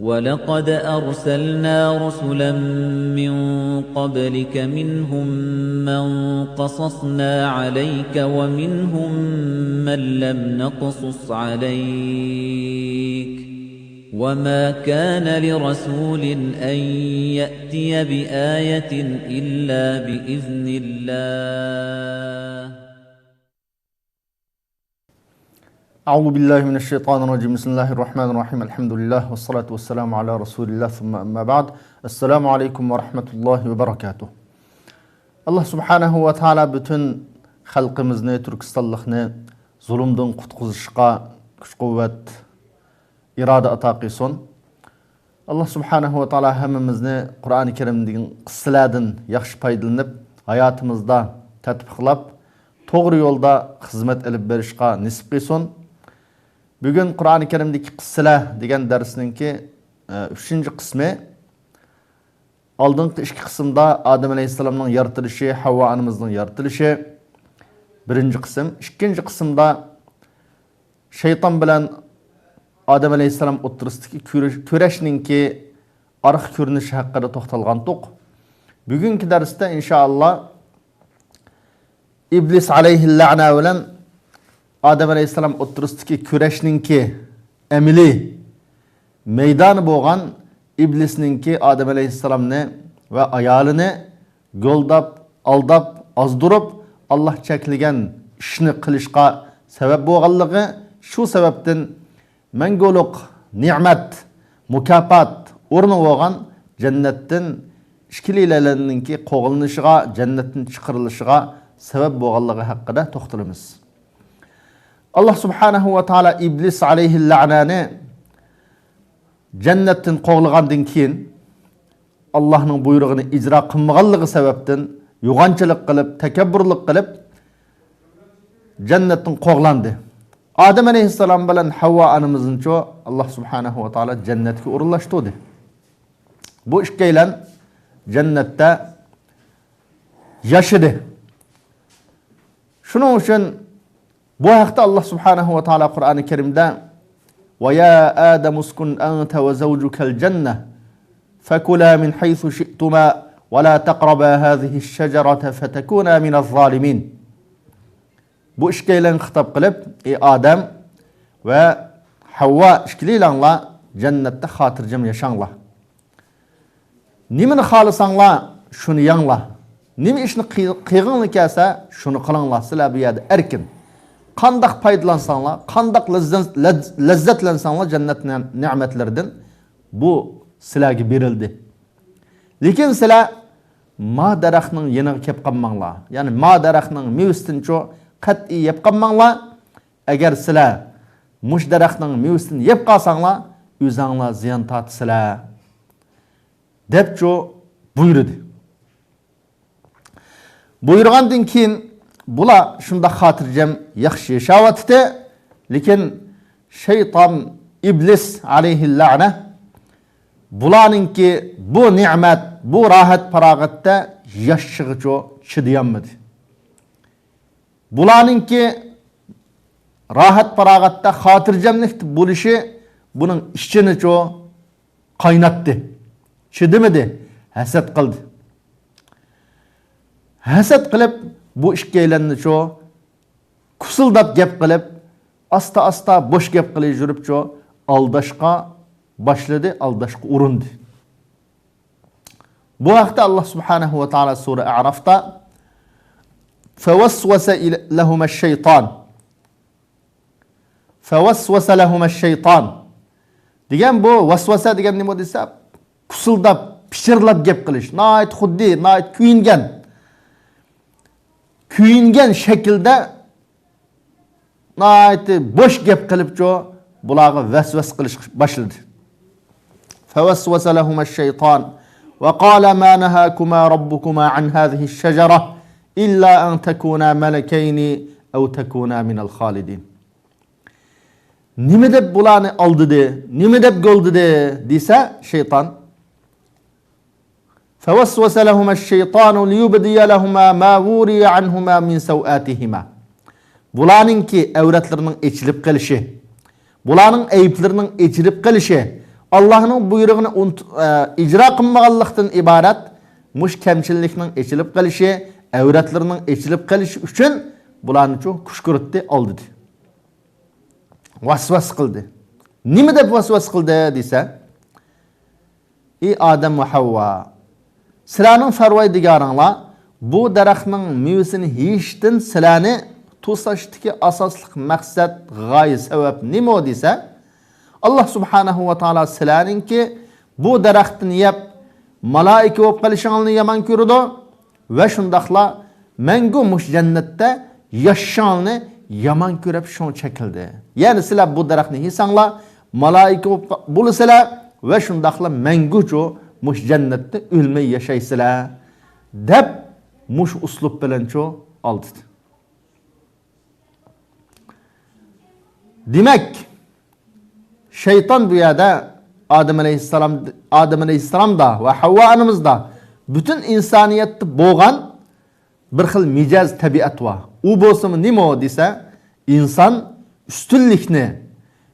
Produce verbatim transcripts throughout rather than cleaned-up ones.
ولقد أرسلنا رسلا من قبلك منهم من قصصنا عليك ومنهم من لم نقصص عليك وما كان لرسول أن يأتي بآية إلا بإذن الله. أعوذ بالله من الشيطان الرجيم. بسم الله الرحمن الرحيم. الحمد لله والصلاة والسلام على رسول الله ثم أما بعد. السلام عليكم ورحمة الله وبركاته. ئاللا سۇبھانەھۇ ۋە تائالا پۈتۈن خەلقىمىزنى، تۈركىستانلىقنى زۇلۇمدىن قۇتقۇزۇشقا كۈچ-قۇۋۋەت، ئىرادە ئاتا قىلسۇن. ئاللا سۇبھانەھۇ ۋە تائالا ھەممىمىزنى قۇرئانى كەرىمدىكى قىسسىلەردىن ياخشى پايدىلىنىپ، ھاياتىمىزدا تەتبىقلاپ، توغرا يولدا خىزمەت ئېلىپ بېرىشقا نېسىپ قىلسۇن. بۈگۈن قۇرئانى كەرىمدىكى قىسسىلەر دېگەن دەرسنىڭكى، ئە، ئۈچىنچى قىسمى. ئالدىنقى ئىككى قىسىمدا ئادەم ئەلەيھىسسالامنىڭ يارىتىلىشى، ھەۋۋا ئانىمىزنىڭ يارىتىلىشى، بىرىنچى قىسىم. ئىككىنچى قىسىمدا شەيتان بىلەن ئادەم ئەلەيھىسسالام ئوتتۇرىسىدىكى كۈرە-، كۈرەشنىڭكى ئارقا كۆرۈنۈشى ھەققىدە توختالغانتۇق. بۈگۈنكى دەرستە ئىنشائاللا ئىبلىس ئەلەيھىللەنە بىلەن ئادەم ئەلەيھىسسالام ئوتتۇرىسىدىكى كۈرەشنىڭكى ئەمەلىي مەيدانى بولغان ئىبلىسنىڭكى ئادەم ئەلەيھىسسالامنى ۋە ئايالىنى گۆلداپ، ئالداپ، ئازدۇرۇپ، ئاللا چەكلىگەن ئىشنى قىلىشقا سەۋەب بولغانلىقى، شۇ سەۋەبتىن مەڭگۈلۈك نېمەت، مۇكاپات ئورنى بولغان جەننەتتىن ئىككىلىلەرنىڭكى قوغلىنىشىغا، جەننەتتىن چىقىرىلىشىغا سەۋەب بولغانلىقى ھەققىدە توختىلىمىز. ئاللا سۇبھانەھۇ ۋە تائالا ئىبلىس ئەلەيھىللەنەنى جەننەتتىن قوغلىغاندىن كېيىن، ئاللانىڭ بۇيرۇغىنى ئىجرا قىلمىغانلىقى سەۋەبتىن يوغانچىلىق قىلىپ، تەكەببۇرلۇق قىلىپ، جەننەتتىن قوغلاندى. ئادەم ئەلەيھىسسالام بىلەن ھەۋۋا ئانىمىزنىچۇ ئاللا سۇبھانەھۇ ۋە تائالا جەننەتكە ئورۇنلاشتۇردى. بۇ ئىككىيلەن جەننەتتە ياشىدى. شۇنىڭ ئۈچۈن بۇ ھەقتە ئاللا سۇبھانەھۇ ۋە تائالا قۇرئانى كەرىمدە، وَيَا آدَمُ اسْكُنْ أَنْتَ وَزَوْجُكَ الْجَنَّةَ فَكُلَا مِنْ حَيْثُ شِئْتُمَا وَلَا تَقْرَبَا هَذِهِ الشَّجَرَةَ فَتَكُونَا مِنَ الظَّالِمِينَ. بۇ ئىككىيلەنگە خىتاب قىلىپ، ئەي ئادەم ۋە ھەۋۋا، ئىككىلىلەڭلار جەننەتتە خاتىرجەم ياشاڭلار. نېمىنى خالىساڭلار، شۇنى يەڭلار. نېمە ئىشنى قىل-، قىلغىڭلار كەلسە، شۇنى قىلىڭلار. سىلەر بۇ يەردە ئەركىن. قانداق پايدىلانساڭلار، قانداق لەززەت-، لەز-، لەززەتلەنسەڭلار جەننەت نە-، نېمەتلىرىدىن، بۇ سىلەرگە بېرىلدى. لېكىن سىلەر ما دەرەخنىڭ يېنىغا كەپ قالماڭلار. يەنى ما دەرەخنىڭ مېۋىسىدىنچۇ قەتئىي يەپ قالماڭلار. ئەگەر سىلەر مۇشۇ دەرەخنىڭ مېۋىسىدىن يەپ قالساڭلار، ئۆزەڭلار زىيان تارتىسىلەر، دەپچۇ بۇيرۇدى. بۇيرۇغاندىن كېيىن بۇلار شۇنداق خاتىرجەم، ياخشى ياشاۋاتىدۇ. لېكىن شەيتان ئىبلىس ئەلەيھىللەنە بۇلارنىڭكى بۇ نېمەت، بۇ راھەت پاراغەتتە ياشىشىغىچۇ چىدىيالمىدى. بۇلارنىڭكى راھەت پاراغەتتە خاتىرجەملىكتە بولۇشى بۇنىڭ ئىچىنىچۇ قايناتتى. چىدىمىدى، ھەسەت قىلدى. ھەسەت قىلىپ، بۇ ئىككىيلەننىچۇ كۇسۇلداپ گەپ قىلىپ، ئاستا-ئاستا بوش گەپ قىلىپ يۈرۈپچۇ ئالداشقا باشلىدى، ئالداشقا ئۇرۇندى. بۇ ھەقتە ئاللا سۇبھانەھۇ ۋە تائالا سۈرە ئەئرافتا، فَوَسْوَسَ إِلَ-، لَهُمَا الشَّيْطَانُ. فَوَسْوَسَ لَهُمَا الشَّيْطَانُ دېگەن، بۇ ۋەسۋەسە دېگەن نېمە دېسە، پۇسۇلداپ، پىچىرلاپ گەپ قىلىش. ناھايىتى خۇددى، ناھايىتى كۆيۈنگەن، كۆيۈنگەن شەكىلدە ناھايىتى بوش گەپ قىلىپچۇ، بۇلارغا ۋەسۋەسە قىلىشقا باشلىدى. فَوَسْوَسَ لَهُمَا الشَّيْطَانُ وَقَالَ مَا نَهَاكُمَا رَبُّكُمَا عَنْ هَذِهِ الشَّجَرَةِ إِلَّا أَنْ تَكُونَا مَلَكَيْنِ أَوْ تَكُونَا مِنَ الْخَالِدِينَ. نېمە دەپ بۇلارنى ئالدىدى، نېمە دەپ گۆلدىدى دېسە شەيتان، فَوَسْوَسَ لَهُمَا الشَّيْطَانُ لِيُبْدِيَ لَهُمَا مَا وُورِيَ عَنْهُمَا مِنْ سَوْآتِهِمَا. بۇلارنىڭكى ئەۋرەتلىرىنىڭ ئېچىلىپ قېلىشى، بۇلارنىڭ ئەيىبلىرىنىڭ ئېچىلىپ قېلىشى، ئاللاھنىڭ بۇيرۇقىنى ئۇنت-، ئە، ئىجرا قىلمىغانلىقتىن ئىبارەت مۇشۇ كەمچىللىكنىڭ ئېچىلىپ قېلىشى، ئەۋرەتلىرىنىڭ ئېچىلىپ قېلىشى ئۈچۈن بۇلارنىچۇ كۈشكۈرتتى، ئالدىدى. ۋەسۋەسە قىلدى. نېمە دەپ ۋەسۋەسە قىلدى دېسە، ئى ئادەم ۋە ھەۋۋا، سىلەرنىڭ پەرۋەردىگارىڭلار بۇ دەرەخنىڭ مېۋىسىنى يېيىشتىن سىلەرنى توساشتىكى ئاساسلىق مەقسەت، غايە، سەۋەب نېمە دېسە، ئاللا سۇبھانەھۇ ۋە تائالا سىلەرنىڭكى بۇ دەرەختىن يەپ مالايىكە بولۇپ قېلىشىڭلارنى يامان كۆرىدۇ. ۋە شۇنداقلا مەڭگۈ مۇشۇ جەننەتتە ياشىشىڭلارنى يامان كۆرۈپ شۇڭا چەكلىدى. يەنى سىلەر بۇ دەرەخنى يېسەڭلار، مالايىكە بولۇپ بولىسىلەر ۋە شۇنداقلا مەڭگۈچۇ مۇشۇ جەننەتتە ئۆلمەي ياشايسىلەر، دەپ مۇشۇ ئۇسلۇب بىلەنچۇ ئالدىدى. دېمەك، شەيتان بۇ يەردە ئادەم ئەلەيھىسسالام، ئادەم ئەلەيھىسسالامدا ۋە ھەۋۋا ئانىمىزدا پۈتۈن ئىنسانىيەتتە بولغان بىر خىل مىجەز، تەبىئەت بار. ئۇ بولسىمۇ نېمە دېسە، ئىنسان ئۈستۈنلۈكنى،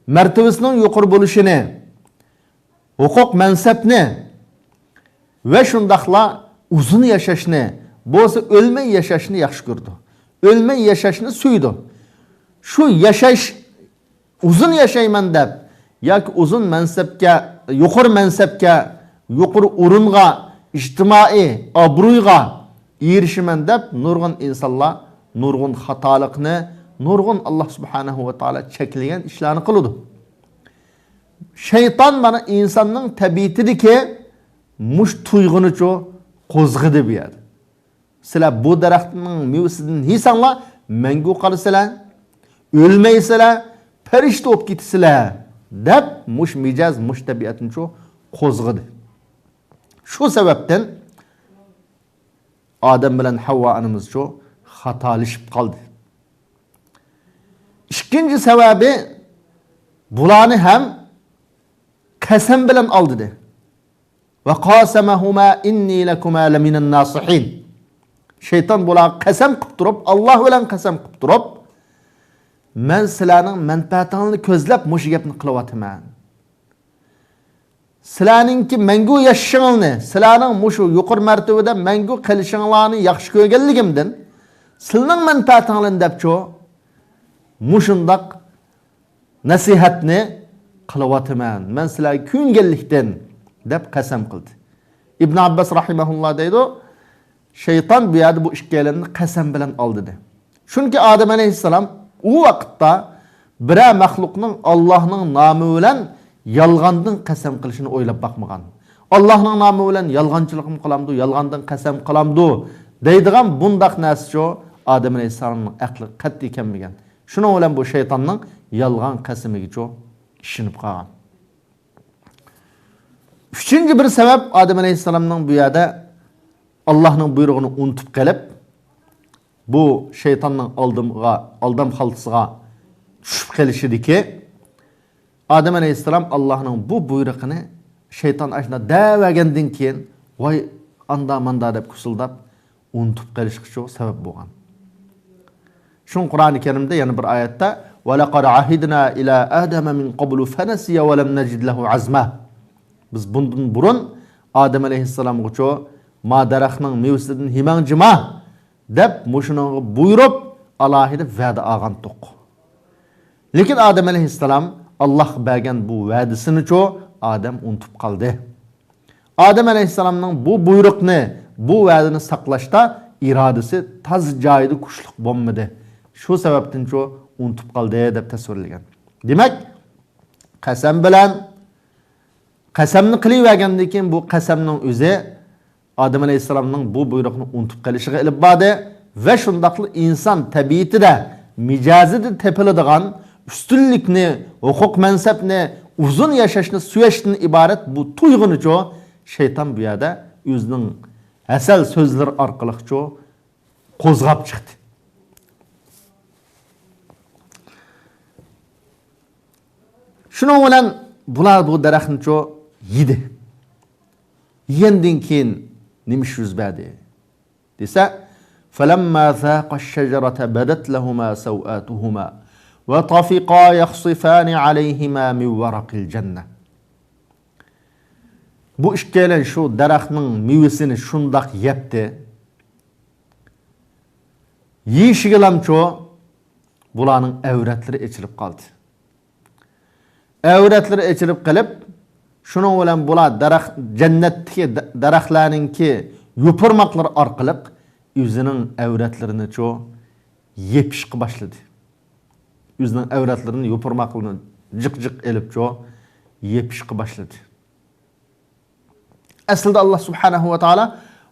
مەرتىۋىسىنىڭ يۇقىرى بولۇشىنى، ھوقۇق مەنسەپنى ۋە شۇنداقلا ئۇزۇن ياشاشنى، بولسا ئۆلمەي ياشاشنى ياخشى كۆرىدۇ. ئۆلمەي ياشاشنى سۆيىدۇ. شۇ ياشاش، ئۇزۇن ياشايمەن دەپ ياكى ئۇزۇن مەنسەپكە، يۇقىرى مەنسەپكە، يۇقىرى ئورۇنغا، ئىجتىمائىي ئابرۇيغا ئېرىشىمەن دەپ نۇرغۇن ئىنسانلار نۇرغۇن خاتالىقنى، نۇرغۇن ئاللا سۇبھانەھۇ ۋە تائالا چەكلىگەن ئىشلارنى قىلىدۇ. شەيتان مانا ئىنساننىڭ تەبىئىتىدىكى مۇشۇ تۇيغۇنىچۇ قوزغىدى بۇ يەردە. سىلەر بۇ دەرەخنىڭ مېۋىسىدىن يېسەڭلار، مەڭگۈ قالىسىلەر، ئۆلمەيسىلەر، پەرىشتە بولۇپ كېتىسىلەر، دەپ مۇشۇ مىجەز، مۇشۇ تەبىئەتنىچۇ قوزغىدى. شۇ سەۋەبتىن ئادەم بىلەن ھەۋۋا ئانىمىزچۇ خاتالىشىپ قالدى. ئىككىنچى سەۋەبى، بۇلارنى ھەم قەسەم بىلەن ئالدىدى. ۋە قاسەمەھۇما ئىننى لەكۇما لەمىنەن ناسىھىن. شەيتان بۇلارغا قەسەم قىپ تۇرۇپ، ئاللا بىلەن قەسەم قىپ تۇرۇپ، مەن سىلەرنىڭ مەنپەئەتىڭلارنى كۆزلەپ مۇشۇ گەپنى قىلىۋاتىمەن. سىلەرنىڭكى مەڭگۈ ياشىشىڭلارنى، سىلەرنىڭ مۇشۇ يۇقىرى مەرتىۋىدە مەڭگۈ قېلىشىڭلارنى ياخشى كۆرگەنلىكىمدىن، سىلىنىڭ مەنپەئەتىڭلارنى دەپچۇ، مۇشۇنداق نەسىھەتنى قىلىۋاتىمەن، مەن سىلەرگە كۆيۈنگەنلىكتىن، دەپ قەسەم قىلدى. ئىبن ئابباس راھىمەھۇللا دەيدۇ، شەيتان بۇ يەردە بۇ ئىككىيلەننى قەسەم بىلەن ئالدىدى. چۈنكى ئادەم ئەلەيھىسسالام ئۇ ۋاقىتتا بىرەر مەخلۇقنىڭ ئاللاھنىڭ نامى بىلەن يالغاندىن قەسەم قىلىشىنى ئويلاپ باقمىغان. ئاللاھنىڭ نامى بىلەن يالغانچىلىقمۇ قىلامدۇ، يالغاندىن قەسەم قىلامدۇ دەيدىغان بۇنداق نەرسىچۇ ئادەم ئەلەيھىسسالامنىڭ ئەقلىگە قەتئىي كەلمىگەن. شۇنىڭ بىلەن بۇ شەيتاننىڭ يالغان قەسىمىگىچۇ ئىشىنىپ قالغان. ئۈچىنچى بىر سەۋەب، ئادەم ئەلەيھىسسالامنىڭ بۇ يەردە ئاللاھنىڭ بۇيرۇقىنى ئۇنتۇپ قېلىپ، بۇ شەيتاننىڭ ئالدىمغا، ئالدام خالتىسىغا چۈشۈپ قېلىشىدىكى، ئادەم ئەلەيھىسسالام ئاللاھنىڭ بۇ بۇيرۇقىنى شەيتان ئاشۇنداق دەۋەرگەندىن كېيىن، ۋاي، ئاندا-ماندا دەپ كۇسۇلداپ، ئۇنتۇپ قېلىشقىچۇ سەۋەب بولغان. شۇڭا قۇرئانى كەرىمدە يەنە بىر ئايەتتە، ۋەلەقەد ئەھىدنا ئىلە ئادەمە مىن قەبلۇ فەنەسىيە ۋەلەم نەجىد لەھۇ ئەزمە. بىز بۇندىن بۇرۇن ئادەم ئەلەيھىسسالامغىچۇ ما دەرەخنىڭ مېۋىسىدىن يېمەڭ جىما دەپ مۇشۇنىڭغا بۇيرۇپ، ئالاھىدە ۋەدە ئالغانتۇق. لېكىن ئادەم ئەلەيھىسسالام ئاللاھقا بەرگەن بۇ ۋەدىسىنىچۇ ئادەم ئۇنتۇپ قالدى. ئادەم ئەلەيھىسسالامنىڭ بۇ بۇيرۇقنى، بۇ ۋەدىنى ساقلاشتا ئىرادىسى تازا جايىدا كۈچلۈك بولمىدى. شۇ سەۋەبتىنچۇ ئۇنتۇپ قالدى دەپ تەسۋىرلىگەن. دېمەك، قەسەم بىلەن، قەسەمنى قىلىۋەرگەندىن كېيىن بۇ قەسەمنىڭ ئۆزى ئادەم ئەلەيھىسسالامنىڭ بۇ بۇيرۇقنى ئۇنتۇپ قېلىشىغا ئېلىپ باردى ۋە شۇنداقلا ئىنسان تەبىئىتىدە، مىجەزىدە تېپىلىدىغان ئۈستۈنلۈكنى، ھوقۇق مەنسەپنى، ئۇزۇن ياشاشنى سۆيۈشتىن ئىبارەت بۇ تۇيغۇنىچۇ شەيتان بۇ يەردە ئۆزىنىڭ ھەسەل سۆزلىرى ئارقىلىقچۇ قوزغاپ چىقتى. شۇنىڭ بىلەن بۇلار بۇ دەرەخنىچۇ يېدى. يېگەندىن كېيىن نېمە ئىش يۈز بەردى دېسە، فلما ذاقا الشجرة بدت لهما سوآتهما وطفقا يخصفان عليهما من ورق الجنة. بۇ ئىككىيلەن شۇ دەرەخنىڭ مېۋىسىنى شۇنداق يەپتى. يېيىشىگىلامچۇ، بۇلارنىڭ ئەۋرەتلىرى ئېچىلىپ قالدى. ئەۋرەتلىرى ئېچىلىپ قېلىپ، شۇنىڭ بىلەن بۇلار دەرەخ، جەننەتتىكى دە-، دەرەخلەرنىڭكى يوپۇرماقلىرى ئارقىلىق ئۆزىنىڭ ئەۋرەتلىرىنىچۇ يېپىشقا باشلىدى. ئۆزىنىڭ ئەۋرەتلىرىنى يوپۇرماقلىرىنى جىق-جىق ئېلىپچۇ يېپىشقا باشلىدى. ئەسلىدە ئاللا سۇبھانەھۇ ۋە تائالا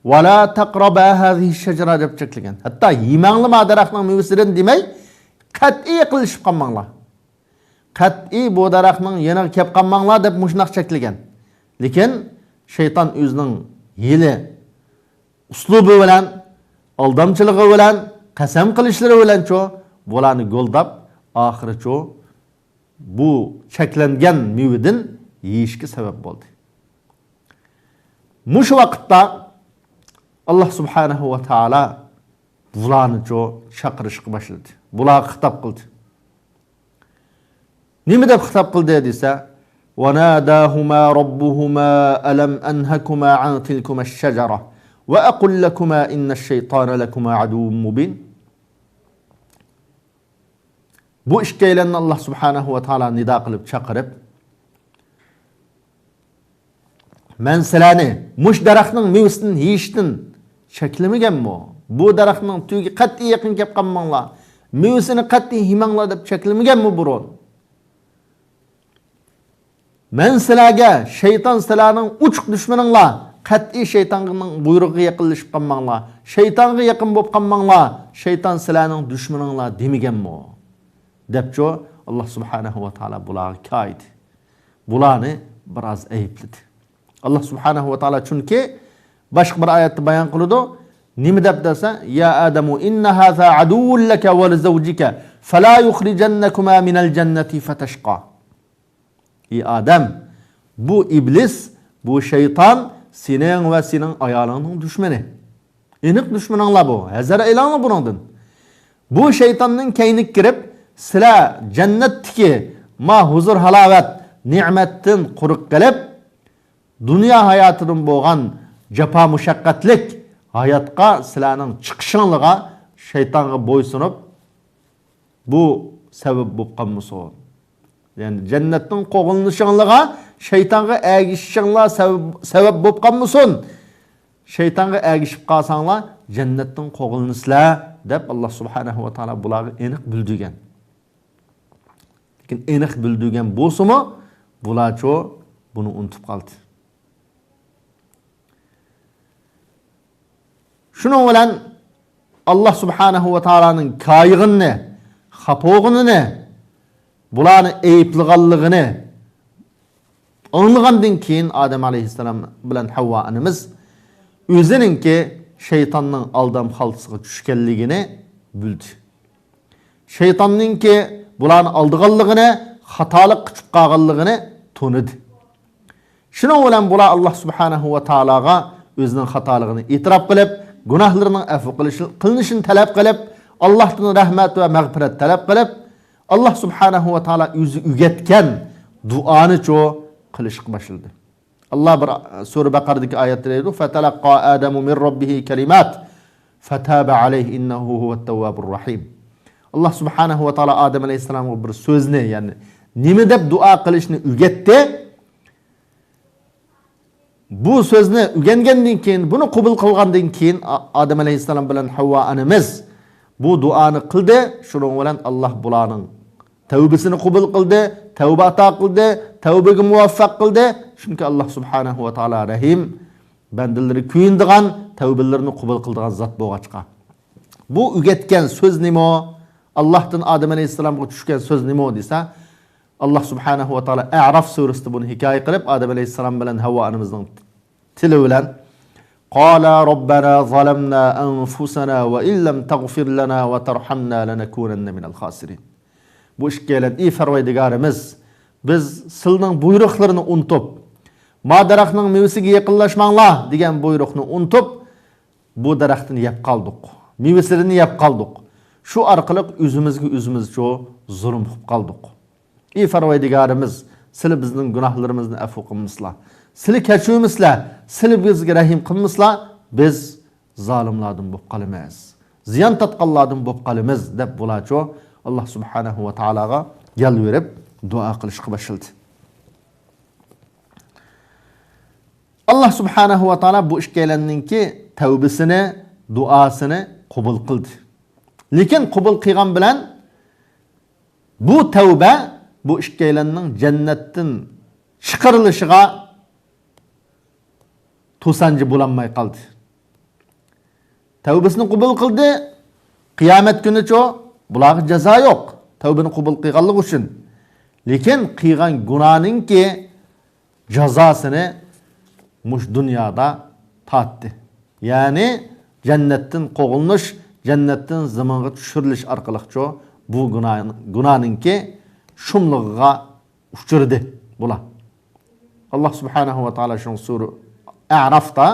«ۋەلا تەقرەبا ھازىھىش شەجەرە» دەپ چەكلىگەن. ھەتتا «يېمەڭلار ما دەرەخنىڭ مېۋىسىدىن» دېمەي، قەتئىي يېقىنلىشىپ قالماڭلار. قەتئىي بۇ دەرەخنىڭ يېنىغا كەپ قالماڭلار دەپ مۇشۇنداق چەكلىگەن. لېكىن شەيتان ئۆزىنىڭ ھىيلە ئۇسلۇبى بىلەن، ئالدامچىلىقى بىلەن، قەسەم قىلىشلىرى بىلەنچۇ، بۇلارنى گولداپ، ئاخىرىچۇ بۇ چەكلەنگەن مېۋىدىن يېيىشكە سەۋەب بولدى. مۇشۇ ۋاقىتتا ئاللا سۇبھانەھۇ ۋە تائالا بۇلارنىچۇ چاقىرىشقا باشلىدى. بۇلارغا خىتاب قىلدى. نېمە دەپ خىتاب قىلدى دېسە، «وناداهما ربهما ألم أنهكما عن تلكما الشجرة وأقل لكما إن الشيطان لكما عدو مبين». بۇ ئىككىيلەننى ئاللا سۇبھانەھۇ ۋە تائالا نىدا قىلىپ چاقىرىپ، «مەن سىلەرنى مۇشۇ دەرەخنىڭ مېۋىسىدىن يېيىشتىن چەكلىمىگەنمۇ؟ بۇ دەرەخنىڭ تۈۋىگە قەتئىي يېقىن كەپ قالماڭلار، مېۋىسىنى قەتئىي يېمەڭلار دەپ چەكلىمىگەنمۇ بۇرۇن؟ مەن سىلەرگە، شەيتان سىلەرنىڭ ئوچۇق دۈشمىنىڭلار، قەتئىي شەيتاننىڭ بۇيرۇقىغا يېقىنلىشىپ قالماڭلار، شەيتانغا يېقىن بولۇپ قالماڭلار، شەيتان سىلەرنىڭ دۈشمىنىڭلار دېمىگەنمۇ؟» دەپچۇ، ئاللا سۇبھانەھۇ ۋە تائالا بۇلارغا كايىدى. بۇلارنى بىراز ئەيىبلىدى. ئاللا سۇبھانەھۇ ۋە تائالا چۈنكى باشقا بىر ئايەتتە بايان قىلىدۇ. نېمە دەپ دېسە، «يا آدم إن هذا عدو لك ولزوجك فلا يخرجنكما من الجنة فتشقى». ئى ئادەم، بۇ ئىبلىس، بۇ شەيتان سېنىڭ ۋە سېنىڭ ئايالىڭنىڭ دۈشمىنى. ئېنىق دۈشمىنىڭلار بۇ. ھەزەر ئېلىڭلار بۇنىڭدىن. بۇ شەيتاننىڭ كەينىگە كىرىپ، سىلەر جەننەتتىكى ما ھۇزۇر-ھالاۋەت، نېمەتتىن قۇرۇق قېلىپ، دۇنيا ھاياتىدىن بولغان جاپا-مۇشەققەتلىك ھاياتقا سىلەرنىڭ چىقىشىڭلىغا شەيتانغا بويسۇنۇپ، بۇ سەۋەب بولۇپ قالمىسۇن. يەنى جەننەتتىن قوغلىنىشىڭلىغا شەيتانغا ئەگىشىشىڭلار سەۋەب، سەۋەب بولۇپ قالمىسۇن. شەيتانغا ئەگىشىپ قالساڭلار، جەننەتتىن قوغلىنىسىلەر، دەپ ئاللا سۇبھانەھۇ ۋە تائالا بۇلارغا ئېنىق بىلدۈرگەن. لېكىن ئېنىق بىلدۈرگەن بولسىمۇ، بۇلارچۇ بۇنى ئۇنتۇپ قالدى. شۇنىڭ بىلەن ئاللا سۇبھانەھۇ ۋە تائالانىڭ كايىغىنىنى، خاپا بولغىنىنى، بۇلارنى ئەيىبلىغانلىقىنى ئاڭلىغاندىن كېيىن، ئادەم ئەلەيھىسسالام بىلەن ھەۋۋا ئانىمىز ئۆزىنىڭكى شەيتاننىڭ ئالدام خالتىسىغا چۈشكەنلىكىنى بىلدى. شەيتاننىڭكى بۇلارنى ئالدىغانلىقىنى، خاتالىققا چۈشۈپ قالغانلىقىنى تونۇدى. شۇنىڭ بىلەن بۇلار ئاللا سۇبھانەھۇ ۋە تائالاغا ئۆزىنىڭ خاتالىقىنى ئېتىراپ قىلىپ، گۇناھلىرىنىڭ ئەفۇ قىلىشى-، قىلىنىشىنى تەلەپ قىلىپ، ئاللاھتىن رەھمەت ۋە مەغپىرەت تەلەپ قىلىپ، ئاللا سۇبھانەھۇ ۋە تائالا ئۆزى ئۆگەتكەن دۇئانىچۇ قىلىشقا باشلىدى. ئاللا بىر سۈرە بەقەرىدىكى ئايەتتە دەيدۇ، «فتلقى آدم من ربه كلمات فتاب عليه إنه هو التواب الرحيم». ئاللا سۇبھانەھۇ ۋە تائالا ئادەم ئەلەيھىسسالامغا بىر سۆزنى، يەنى نېمە دەپ دۇئا قىلىشنى ئۆگەتتى. بۇ سۆزنى ئۆگەنگەندىن كېيىن، بۇنى قوبۇل قىلغاندىن كېيىن، ئا-، ئادەم ئەلەيھىسسالام بىلەن ھەۋۋا ئانىمىز بۇ دۇئانى قىلدى. شۇنىڭ بىلەن ئاللا بۇلارنىڭ تەۋبىسىنى قوبۇل قىلدى، تەۋبە ئاتا قىلدى، تەۋبىگە مۇۋەپپەق قىلدى. چۈنكى ئاللا سۇبھانەھۇ ۋە تائالا رەھىم، بەندىلىرى كۆيۈنىدىغان، تەۋبىلىرىنى قوبۇل قىلىدىغان زات بولغاچقا. بۇ ئۆگەتكەن سۆز نېمە؟ ئاللاھتىن ئادەم ئەلەيھىسسالامغا چۈشكەن سۆز نېمە دېسە، ئاللا سۇبھانەھۇ ۋە تائالا ئەراف سۈرىسىدە بۇنى ھېكايە قىلىپ، ئادەم ئەلەيھىسسالام بىلەن ھەۋۋا ئانىمىزنىڭ تىلى بىلەن، «قالا ربنا ظلمنا أنفسنا وإن لم تغفر لنا وترحمنا لنكونن من الخاسرين». بۇ ئىككىيلەن، ئى پەرۋەردىگارىمىز، بىز سىلنىڭ بۇيرۇقلىرىنى ئۇنتۇپ، ما دەرەخنىڭ مېۋىسىگە يېقىنلاشماڭلار دېگەن بۇيرۇقنى ئۇنتۇپ، بۇ دەرەختىن يەپ قالدۇق، مېۋىسىدىن يەپ قالدۇق. شۇ ئارقىلىق ئۆزىمىزگە ئۆزىمىزچۇ زۇلۇم قىلىپ قالدۇق. ئى پەرۋەردىگارىمىز، سىلى بىزنىڭ گۇناھلىرىمىزنى ئەپۇ قىلمىسىلا، سىلى كەچۈرمىسىلا، سىلى بىزگە رەھىم قىلمىسىلا، بىز زالىملاردىن بولۇپ قالىمىز، زىيان تارتقانلاردىن بولۇپ قالىمىز، دەپ بۇلارچۇ ئاللا سۇبھانەھۇ ۋە تائالاغا يالۋۇرۇپ دۇئا قىلىشقا باشلىدى. ئاللا سۇبھانەھۇ ۋە تائالا بۇ ئىككىيلەننىڭكى تەۋبىسىنى، دۇئاسىنى قوبۇل قىلدى. لېكىن قوبۇل قىلغان بىلەن بۇ تەۋبە بۇ ئىككىيلەننىڭ جەننەتتىن چىقىرىلىشىغا توسانجى بولالماي قالدى. تەۋبىسىنى قوبۇل قىلدى. قىيامەت كۈنىچۇ بۇلارغا جازا يوق، تەۋبىنى قوبۇل قىلغانلىقى ئۈچۈن. لېكىن قىلغان گۇناھنىڭكى جازاسىنى مۇشۇ دۇنيادا تارتتى. يەنى جەننەتتىن قوغلىنىش، جەننەتتىن زېمىنغا چۈشۈرۈلۈش ئارقىلىقچۇ بۇ گۇناھ، گۇناھنىڭكى شۇملۇقىغا ئۇچرىدى بۇلار. ئاللا سۇبھانەھۇ ۋە تائالا شۇنىڭ سۈرە ئەرافتا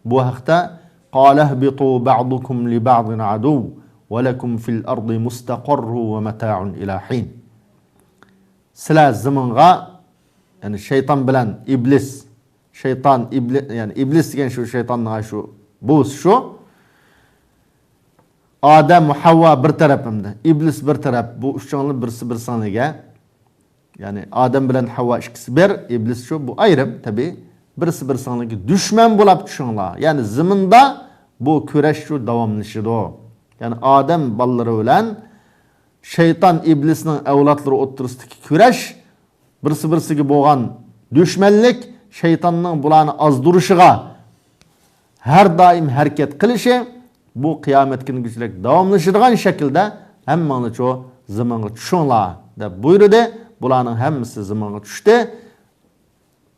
بۇ ھەقتە، قال اهبطوا بعضكم لبعض عدو ولكم في الأرض مستقر ومتاع إلى حين. سىلەر زېمىنغا، يەنى شەيتان بىلەن ئىبلىس، شەيتان، ئىبلى-، يەنى ئىبلىس دېگەن شۇ شەيتاننىڭ شۇ بوۋىسى شۇ. ئادەم، ھەۋۋا بىر تەرەپ ئەمدى، ئىبلىس بىر تەرەپ، بۇ ئۈچىڭلار بىرسى بىرسىڭلىگە، يەنى ئادەم بىلەن ھەۋۋا ئىككىسى بىر، ئىبلىس شۇ، بۇ ئايرىم تەبىئىي. بىرسى بىرسىڭلارغا دۈشمەن بولاپ چۈشۈڭلار. يەنى زېمىندا بۇ كۈرەش شۇ داۋاملىشىدۇ. يەنى ئادەم بالىلىرى بىلەن شەيتان ئىبلىسنىڭ ئەۋلادلىرى ئوتتۇرىسىدىكى كۈرەش، بىرسى بىرسىگە بولغان دۈشمەنلىك، شەيتاننىڭ بۇلارنى ئازدۇرۇشىغا ھەر دائىم ھەرىكەت قىلىشى، بۇ قىيامەت كۈنىگىچىلىك داۋاملىشىدىغان شەكىلدە ھەممىڭلارچۇ زېمىنغا چۈشۈڭلار دەپ بۇيرۇدى. بۇلارنىڭ ھەممىسى زېمىنغا چۈشتى.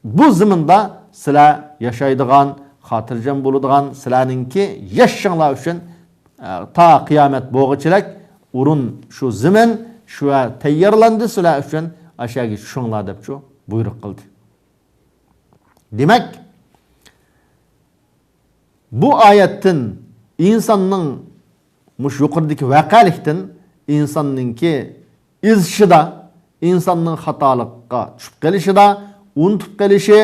بۇ زېمىندا سىلەر ياشايدىغان، خاتىرجەم بولىدىغان، سىلەرنىڭكى ياشىشىڭلار ئۈچۈن، ئە، تا قىيامەت بولغۇچىلىك ئورۇن شۇ زېمىن، شۇ تەييارلاندى سىلەر ئۈچۈن، ئاشۇ يەرگە چۈشۈڭلار دەپچۇ بۇيرۇق قىلدى. دېمەك، بۇ ئايەتتىن ئىنساننىڭ، مۇشۇ يۇقىرىدىكى ۋەقەلىكتىن ئىنساننىڭكى ئېزىشىدا، ئىنساننىڭ خاتالىققا چۈشۈپ قېلىشىدا، ئۇنتۇپ قېلىشى،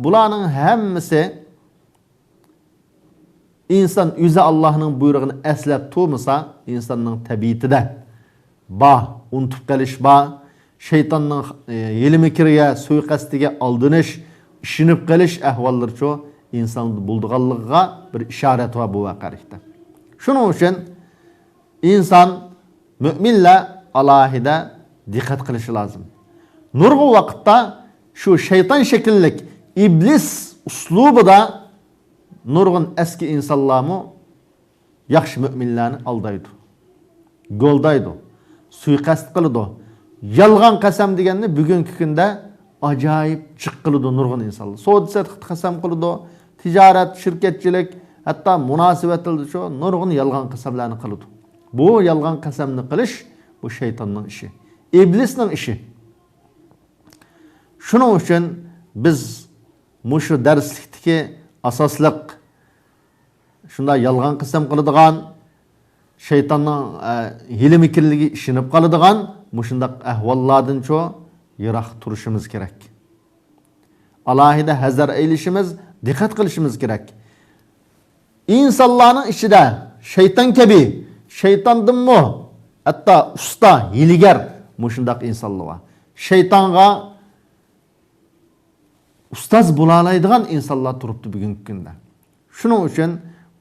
بۇلارنىڭ ھەممىسى ئىنسان ئۆزى ئاللاھنىڭ بۇيرۇقىنى ئەسلەپ تۇرمىسا، ئىنساننىڭ تەبىئىتىدە بار، ئۇنتۇپ قېلىش بار. شەيتاننىڭ، ئى، ھىيلە-مىكرىگە، سۇيىقەستىگە ئالدىنىش، ئىشىنىپ قېلىش ئەھۋاللىرىچۇ ئىنساندا بولىدىغانلىقىغا بىر ئىشارەت بار بۇ ۋەقەلىكتە. شۇنىڭ ئۈچۈن ئىنسان، مۆمىنلەر ئالاھىدە دىققەت قىلىشى لازىم. نۇرغۇن ۋاقىتتا شۇ شەيتان شەكىللىك ئىبلىس ئۇسلۇبىدا نۇرغۇن ئەسكى ئىنسانلارمۇ ياخشى مۆمىنلەرنى ئالدايدۇ، گولدايدۇ، سۇيىقەست قىلىدۇ. يالغان قەسەم دېگەننى بۈگۈنكى كۈندە ئاجايىپ جىق قىلىدۇ نۇرغۇن ئىنسانلار. سودا-سېتىقتا قەسەم قىلىدۇ، تىجارەت، شىركەتچىلىك، ھەتتا مۇناسىۋەتلەردىچۇ نۇرغۇن يالغان قەسەملەرنى قىلىدۇ. بۇ يالغان قەسەمنى قىلىش، بۇ شەيتاننىڭ ئىشى، ئىبلىسنىڭ ئىشى. شۇنىڭ ئۈچۈن بىز مۇشۇ دەرسلىكتىكى ئاساسلىق شۇنداق يالغان قەسەم قىلىدىغان، شەيتاننىڭ، ئە، ھىيلە-مىكىرلىكىگە ئىشىنىپ قالىدىغان مۇشۇنداق ئەھۋاللاردىنچۇ يىراق تۇرۇشىمىز كېرەك. ئالاھىدە ھەزەر ئەيلىشىمىز، دىققەت قىلىشىمىز كېرەك. ئىنسانلارنىڭ ئىچىدە شەيتان كەبى، شەيتاندىنمۇ ھەتتا ئۇستا، ھىيلىگەر مۇشۇنداق ئىنسانلار بار. شەيتانغا ئۇستاز بولالايدىغان ئىنسانلار تۇرۇپتۇ بۈگۈنكى كۈندە. شۇنىڭ ئۈچۈن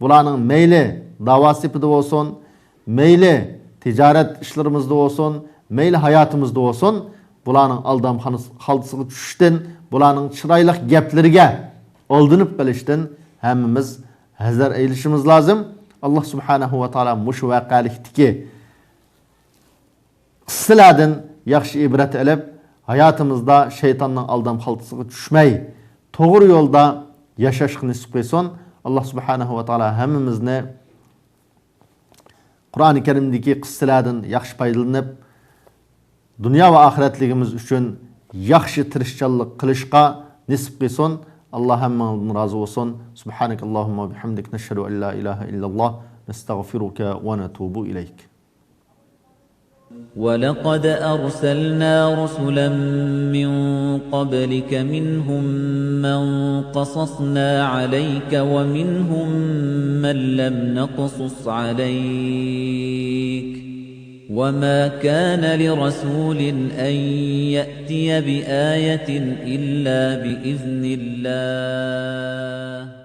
بۇلارنىڭ مەيلى داۋا سېپىدە بولسۇن، مەيلى تىجارەت ئىشلىرىمىزدا بولسۇن، مەيلى ھاياتىمىزدا بولسۇن، بۇلارنىڭ ئالدام خالتىسىغا چۈشۈشتىن، بۇلارنىڭ چىرايلىق گەپلىرىگە ئالدىنىپ قېلىشتىن ھەممىمىز ھەزەر ئەيلىشىمىز لازىم. ئاللا سۇبھانەھۇ ۋە تائالا مۇشۇ ۋەقەلىكتىكى قىسسىلەردىن ياخشى ئىبرەت ئېلىپ، ھاياتىمىزدا شەيتاننىڭ ئالدام خالتىسىغا چۈشمەي، توغرا يولدا ياشاشقا نېسىپ قىلسۇن. ئاللا سۇبھانەھۇ ۋە تائالا ھەممىمىزنى قۇرئانى كەرىمدىكى قىسسىلەردىن ياخشى پايدىلىنىپ، دۇنيا ۋە ئاخىرەتلىكىمىز ئۈچۈن ياخشى تىرىشچانلىق قىلىشقا نېسىپ قىلسۇن. ئاللا ھەممىڭلاردىن رازى بولسۇن. سبحانك اللهم وبحمدك، نشهد أن لا إله إلا الله، نستغفرك ونتوب إليك. وَلَقَدْ أَرْسَلْنَا رُسُلًا مِّن قَبْلِكَ مِنْهُم مَّن قَصَصْنَا عَلَيْكَ وَمِنْهُم مَّن لَّمْ نَقْصُصْ عَلَيْكَ، وَمَا كَانَ لِرَسُولٍ أَن يَأْتِيَ بِآيَةٍ إِلَّا بِإِذْنِ اللَّهِ،